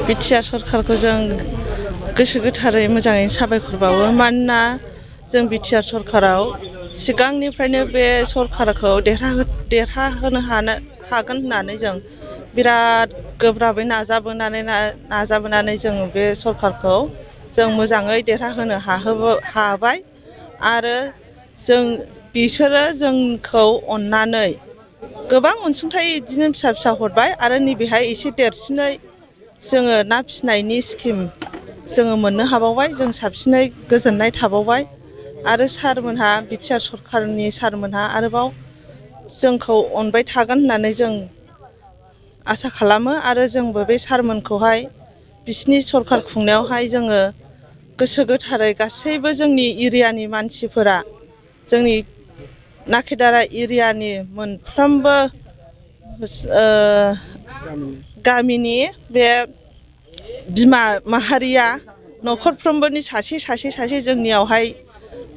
BTR सरकारखौ जों गोसो गोथारै मोजाङै साबायखर बावो। मानोना जों बिटिआर सरकाराव सिगांनिफ्रायनो बे सरकारखौ देरहाहोनो हागोन होननानै जों बिराद गोब्राबै नाजाबोनानै जों बे सरकारखौ जों मोजाङै देरहाहोनो हाबाय। आरो बिसोरो जोंखौ अननानै गोबां अनसुंथाइ बिदिनो फिसा फिसा हरबाय। आरो नैबेहाय एसे देरसिनै जोङो ना फिसिनायनि स्किम जोङो मोननो हाबावबाय। जों साबसिनै गोजोननाय थाबावबाय। आरो सारमोनहा बिटिआर सरकारनि सारमोनहा आरोबाव जोंखौ अनबाय थागोन होननानै जों आसा खालामो। आरो जोंबो बे सारमोनखौहाय बिसिनि सरकार खुंनायावहाय जोङो गोसो गोथारै गासैबो जोंनि एरियानि मानसिफोरा, जोंनि नाकेदारा एरियानि मोनफ्रोमबो गामिनि बे बिमा माहारिया नखरफ्रोमबोनि सासे जोंनियावहाय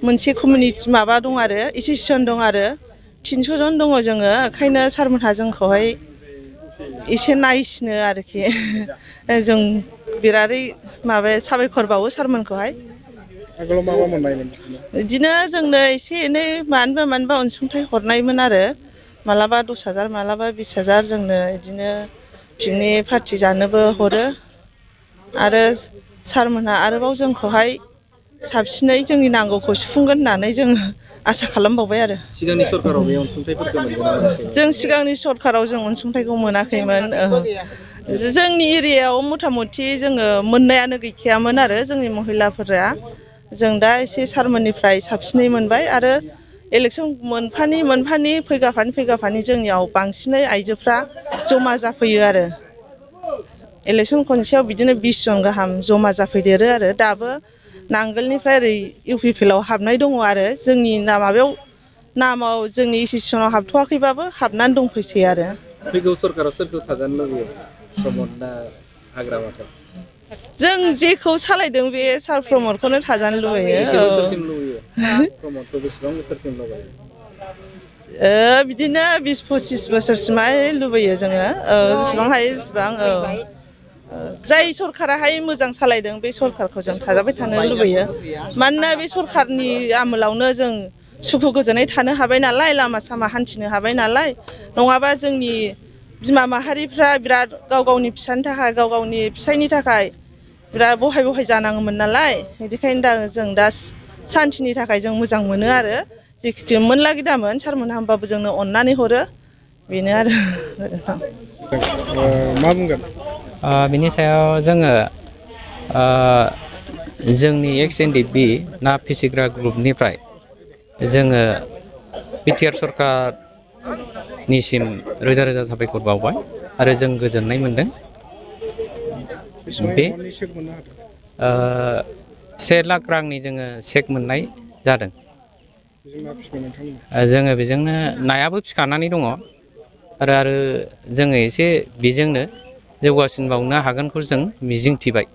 मोनसे कमिउनिटि माबा दं आरो एसोसिएसन दं आरो 300 जन दङ जोङो। ओंखायनो सारमोनहा जोंखौहाय एसे नायसिनो आरोखि। जों बिरादै साबायखर बावो सारमोनखौहाय। आगोलाव मा मोननायमोन? बिदिनो जोंनो एसे एनै मानिबा अनसुंथाइ हरनायमोन आरो मालाबा 10,000 मालाबा 20,000 जोंनो बिदिनो पिकनिक पार्टि जानोबो हरो। आरो सारमोनहा आरोबाव जोंखौहाय साबसिनै जोंनि नांगौखौ सुफुंगोन होननानै जों आसा खालामबावबाय आरो। सिगांनि सरकाराव बे अनसुंथाइफोरखौ मोनदोंना मोनाखै? जों सिगांनि सरकाराव जों अनसुंथाइखौ मोनाखैमोन। जोंनि एरियायाव मथा मथि जोङो मोननायानो गैखायामोन आरो जोंनि महिलाफोरा। जों दा एसे सारमोननिफ्राय साबसिनै मोनबाय। आरो इलेकसन मोनफानि फैगाफानि जोंनियाव बांसिनै आइजोफ्रा जमा जाफैयो आरो। इलेकसन खनसेयाव बिदिनो 20 जन गाहाम जमा जाफैदेरो आरो। दाबो नांगोलनिफ्राय ओरै UPPL आव हाबनाय दङ आरो। जोंनि नामाव जोंनि एसोसिएसनाव हाबथ'वाखैबाबो हाबनानै दंफैसै आरो। फैगौ सरकाराव सोरखौ थाजानो लुबैयो? प्रमद ना हाग्रामाखौ? जों जेखौ सालायदों बे सार प्रमदखौनो थाजानो लुबैयो। बेसे बोसोरसिम लुबैयो प्रमदखौ? बेसेबां बोसोरसिम लुबैयो? बिदिनो 20-25 बोसोरसिमहाय लुबैयो जोङो। जेसेबां हायो एसेबां। जाय सरकाराहाय मोजां सालायदों बे सरकारखौ जों थाजाबाय थानो लुबैयो। मानोना बे सरकारनि आमोलावनो जों सुखु गोजोनै थानो हाबाय नालाय, लामा सामा हान्थिनो हाबाय नालाय। नङाबा जोंनि बिमा माहारिफ्रा बिराद गाव गावनि फिसानि थाखाय, गाव गावनि फिसायनि थाखाय बिराद बहाय जानाङोमोन नालाय। बिदिखायनो जों दा सान्तिनि थाखाय जों मोजां मोनो आरो। जेखिथि मोनलागि दामोन सारमोनहा होमबाबो जोंनो अननानै हरो, बेनो आरो। मा बुंगोन? बिनि सायाव जोङो जोंनि XNDP ना फिसिग्रा ग्रुपनिफ्राय जोङो बिटिआर सरकारनिसिम रोजा रोजा साबायखर बावबाय। आरो जों गोजोननाय मोनदों। बे 1 लाख रांनि जोङो चेक मोननाय जादों। जोङो बेजोंनो नायाबो फिखानानै दङ। आरो जोङो एसे बेजोंनो जौगासिनबावनो हागोनखौ जों मिजिंथिबाय।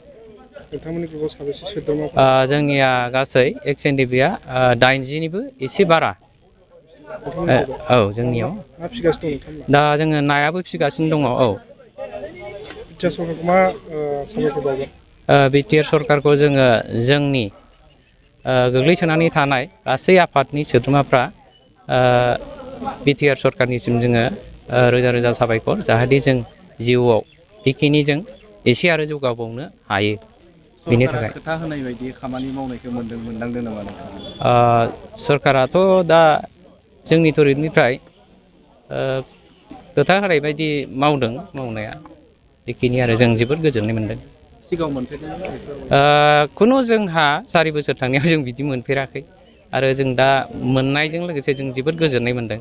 नोंथांमोननि ग्रुपआव साबेसे सोद्रोमाफोर? जोंनिया गासै XNDP-आ 80निबो एसे बारा। औ, जोंनियाव मा फिगासिनो दं नोंथांमोना? दा जोङो नायाबो फिगासिनो दङ। औ। बिटिआर सरकारखौ मा साबायखर बावगोन? बिटिआर सरकारखौ जोङो जोंनि गोग्लैसोनानै थानाय गासै आफादनि सोद्रोमाफ्रा बिटिआर सरकारनिसिम जोङो रोजा रोजा साबायखर। जाहाथे जों जिउआव बेखिनि जों एसे आरो जौगाबावनो हायो। बेनि थाखाय खोथा होनाय बायदि खामानि मावनायखौ मोनदांदों नामा नोंथाङा? सरकाराथ' दा जोंनि तरफनिफ्राय खोथा होनाय बायदि मावदों मावनाया। बेखिनि आरो जों जोबोद गोजोननाय मोनदों। सिगाङाव मोनफेरदोंमोन? खुनु जोंहा 4 बोसोर थांनायाव जों बिदि मोनफेराखै। आरो जों दा मोननायजों लोगोसे जों जोबोद गोजोननाय मोनदों।